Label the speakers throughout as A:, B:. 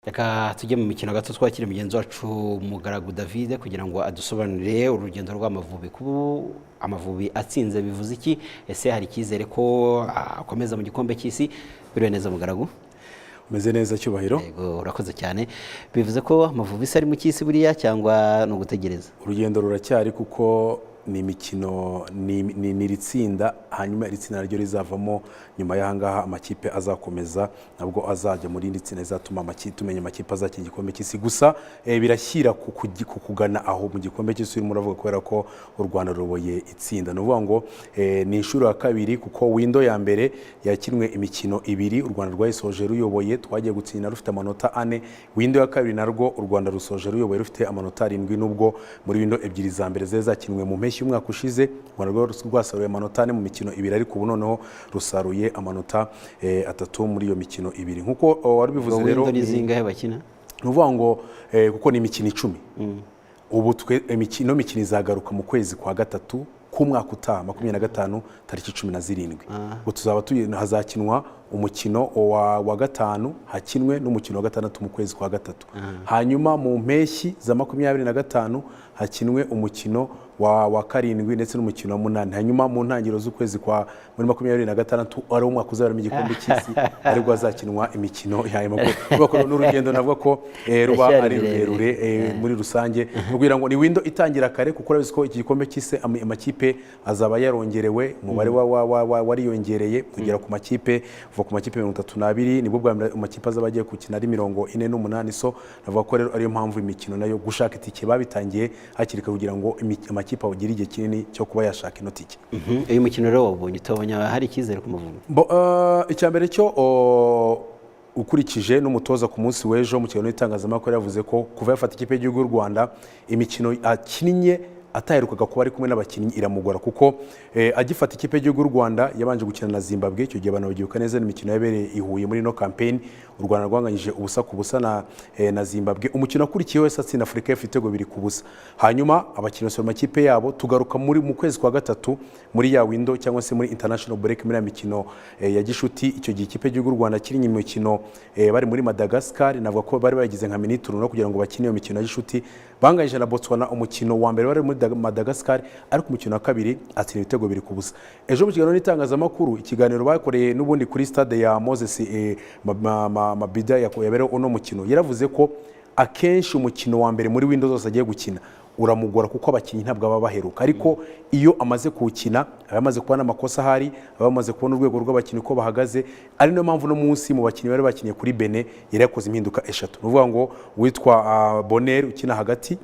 A: Reka tujye mu mikino gato, twakire mugenzi wacu Mugaragu David kugira ngo adusobanurire urugendo rw'Amavubi. Kuba Amavubi atsinze bivuze iki? Ese hari icyizere ko akomeza mu gikombe cy'isi? Biriwe neza, Mugaragu?
B: Umeze neza, Cyubahiro?
A: Yego, urakoze cyane. Bivuze ko Amavubi se ari mu cy'isi buriya, cyangwa ni ugutegereza?
B: Urugendo ruracyari, kuko ni imikino, ni iri tsinda, hanyuma iri tsinda naryo rizavamo nyuma y'ahangaha amakipe azakomeza, nabwo azajya muri iri tsinda rizatuma tumenya amakipe azakina igikombe cy'isi. Gusa birashyira ku kugana aho mu gikombe cy'isi urimo uravuga, kubera ko u Rwanda ruyoboye itsinda. Ni ukuvuga ngo ni inshuro ya kabiri, kuko window ya mbere yakinwe imikino ibiri, u Rwanda rwayisoje ruyoboye, twagiye gutsinda rufite amanota 4. Window ya kabiri narwo u Rwanda rusoje ruyoboye, rufite amanota 7, nubwo muri window ebyiri za mbere zari zakinwe mu mpeshyi y'umwaka ushize u Rwanda rwasaruye amanota 4 mu mikino ibiri, ariko ubu noneho rusaruye amanota 3 muri iyo mikino ibiri, nk'uko wari ubivuze rero.
A: Window ni zingahe bakina?
B: Ni ukuvuga ngo kuko ni imikino 10 ubu, twe ino mikino izagaruka mu kwezi kwa gatatu k'umwaka utaha, 25, tariki 17. Ubwo tuzaba hazakinwa umukino wa gatanu, hakinwe n'umukino wa gatandatu mu kwezi kwa gatatu, hanyuma mu mpeshyi za 25 hakinwe umukino wa karindwi ndetse n'umukino wa munani, hanyuma mu ntangiriro z'ukwezi kwa muri 26, ari umwaka uzaberamo igikombe cy'isi, aribwo hazakinwa imikino ya nyuma. Kuvuga ko n'urugendo navuga ko ruba
A: Iracyari
B: ari
A: rurerure.
B: rurerure muri rusange. Kugira ngo ni window itangira kare, kuko urabizi ko iki gikombe cy'isi amakipe azaba yarongerewe umubare, wariyongereye kugera ku makipe, kuva ku makipe 32, nibwo bwa mbere amakipe azaba agiye gukina ari 48. So navuga ko rero ariyo mpamvu imikino nayo gushaka itike babitangiye hakiri kare, kugira ngo amakipe agire igihe kinini cyo kuba yashaka ino tike.
A: Uyu mukino rero wawubonye, utabonye hari icyizere ku Mavubi?
B: Icya mbere cyo, ukurikije n'umutoza ku munsi w'ejo mu kiganiro n'itangazamakuru, yavuze ko kuva yafata ikipe y'igihugu y'u Rwanda, imikino akinnye ataherukaga kuba ari kumwe n'abakinnyi iramugora, kuko agifata ikipe y'igihugu y'u Rwanda yabanje gukina na Zimbabwe. Icyo gihe abantu babyibuka neza, ni imikino yabereye i Huye muri ino campaign. U Rwanda rwanganyije 0-0 na Zimbabwe. Umukino wakurikiye wese atsinda Afurika y'Epfo ibitego 2-0, hanyuma abakinnyi basura amakipe yabo. Tugaruka muri mu kwezi kwa gatatu muri ya window cyangwa se muri international break, muri ya mikino ya gishuti. Icyo gihe ikipe y'igihugu y'u Rwanda kiri imikino bari muri Madagascar, navuga ko bari bagize nka mini tournoi kugira ngo bakine iyo mikino ya gishuti. Banganyije na Botswana umukino wa mbere bari muri Madagascar, ariko umukino wa kabiri atsinda ibitego 2-0. Ejo mu kiganiro n'itangazamakuru, ikiganiro bakoreye n'ubundi kuri stade ya Moses Mabhida yabereho uno mukino, yaravuze ko akenshi umukino wa mbere muri window zose agiye gukina uramugora, kuko abakinnyi ntabwo baba baheruka, ariko iyo amaze kuwukina aba yamaze kubona amakosa ahari, aba yamaze kubona urwego rw'abakinnyi uko bahagaze. Ari nayo mpamvu no munsi mu bakinnyi bari bakinnye kuri Benin yari yakoze impinduka eshatu, ni ukuvuga ngo uwitwa Bonheur ukina hagati,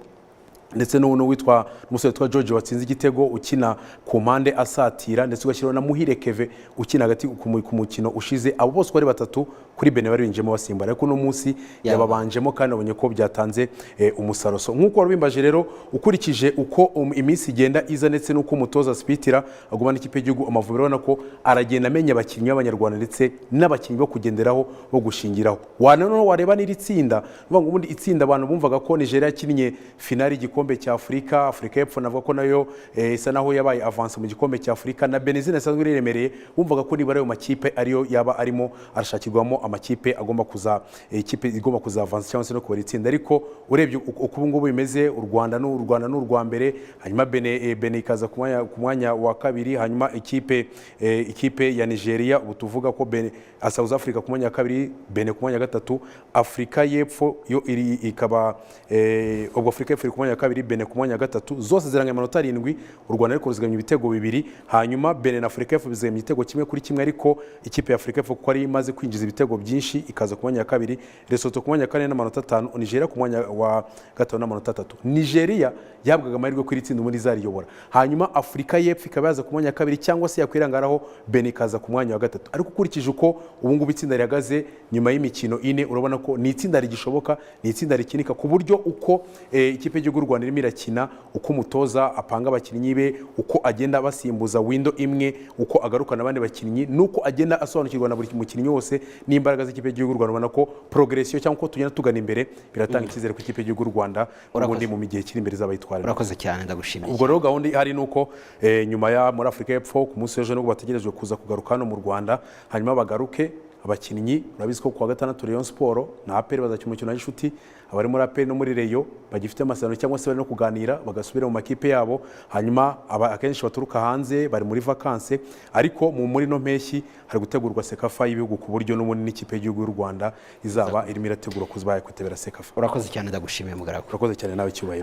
B: ndetse n'uwitwa n'umusore witwa George watsinze igitego ukina ku mpande asatira, ndetse ugashyiraho na Muhire Keve ukina hagati ku mukino ushize. Abo bose uko ari batatu kuri Benin bari binjiyemo basimbura, ariko uno munsi yababanjemo kandi babonye ko byatanze umusaruro. So nk'uko wari ubimbaje rero, ukurikije uko iminsi igenda iza ndetse n'uko umutoza Sipitira agumana ikipe y'igihugu Amavubi, urabona ko aragenda amenya abakinnyi b'Abanyarwanda ndetse n'abakinnyi bo kugenderaho, bo gushingiraho. Noneho wareba n'iri tsinda, ni ukuvuga ngo ubundi itsinda abantu bumvaga ko Nigeria yakinnye finali y'igikombe cya Afurika, Afurika y'Epfo navuga ko nayo isa naho yabaye avance mu gikombe cya Afurika, na Benin isanzwe iremereye, bumvaga ko nibura ayo makipe ariyo yaba arimo arashakirwamo amakipe agomba kuza, ikipe igomba kuzavansa cyangwa se no kubara itsinda. Ariko urebye uko ubu ngubu bimeze, u Rwanda ni urwa mbere, hanyuma Benin ikaza ku mwanya wa kabiri, hanyuma ikipe ya Nigeria, ubu tuvuga ko Benin, South Africa ku mwanya wa kabiri, Benin ku mwanya wa gatatu, Afurika y'Epfo yo iri ikaba ubwo Afurika y'Epfo iri ku mwanya wa kabiri, Benin ku mwanya wa gatatu, zose ziranganya amanota 7. U Rwanda ariko ruzigamye ibitego bibiri, hanyuma Benin na Afurika y'Epfo bizigamye igitego 1-1, ariko ikipe ya Afurika y'Epfo, kuko ari imaze kwinjiza ibitego byinshi, ikaza ku mwanya wa kabiri, Lesotho ku mwanya wa kane n'amanota 5, Nigeria ku mwanya wa gatanu n'amanota 3. Nigeria yahabwaga amahirwe ko iri tsinda ubundi izariyobora, hanyuma Afurika y'Epfo ikaba yaza ku mwanya wa kabiri, cyangwa se yakwirangaraho Benin ikaza ku mwanya wa gatatu. Ariko ukurikije uko ubu ngubu itsinda rihagaze nyuma y'imikino ine, urabona ko ni itsinda rigishoboka, ni itsinda rikinika, ku buryo uko ikipe y'igihugu y'u Rwanda irimo irakina, uko umutoza apanga abakinnyi be, uko agenda basimbuza window imwe, uko agarukana abandi bakinnyi, nuko agenda asobanukirwa na buri mukinnyi wose n'imbaraga z'ikipe y'igihugu y'u Rwanda, ubona ko progression cyangwa uko tugenda tugana imbere biratanga icyizere ku ikipe y'igihugu y'u Rwanda ubundi mu gihe kiri imbere izaba yitwara.
A: Urakoze cyane, ndagushimiye.
B: Ubwo rero gahunda ihari ni uko nyuma ya muri Afurika y'Epfo ku munsi w'ejo nibwo bategerejwe kuza kugaruka hano mu Rwanda, hanyuma bagaruke Abakinnyi, urabizi ko kuwa gatandatu Rayon Sport na APR bazakina umukino wa gishuti. Abari muri APR no muri Rayon bagifite amasezerano cyangwa se bari no kuganira bagasubira mu makipe yabo. Hanyuma akenshi baturuka hanze bari muri vacances, ariko muri no mpeshyi hari gutegurwa CECAFA y'ibihugu, ku buryo n'ubundi n'ikipe y'igihugu y'u Rwanda izaba irimo irategura kuba yakwitabira CECAFA.
A: Urakoze cyane, ndagushimiye, Mugaragu.
B: Urakoze cyane nawe, Cyubahiro.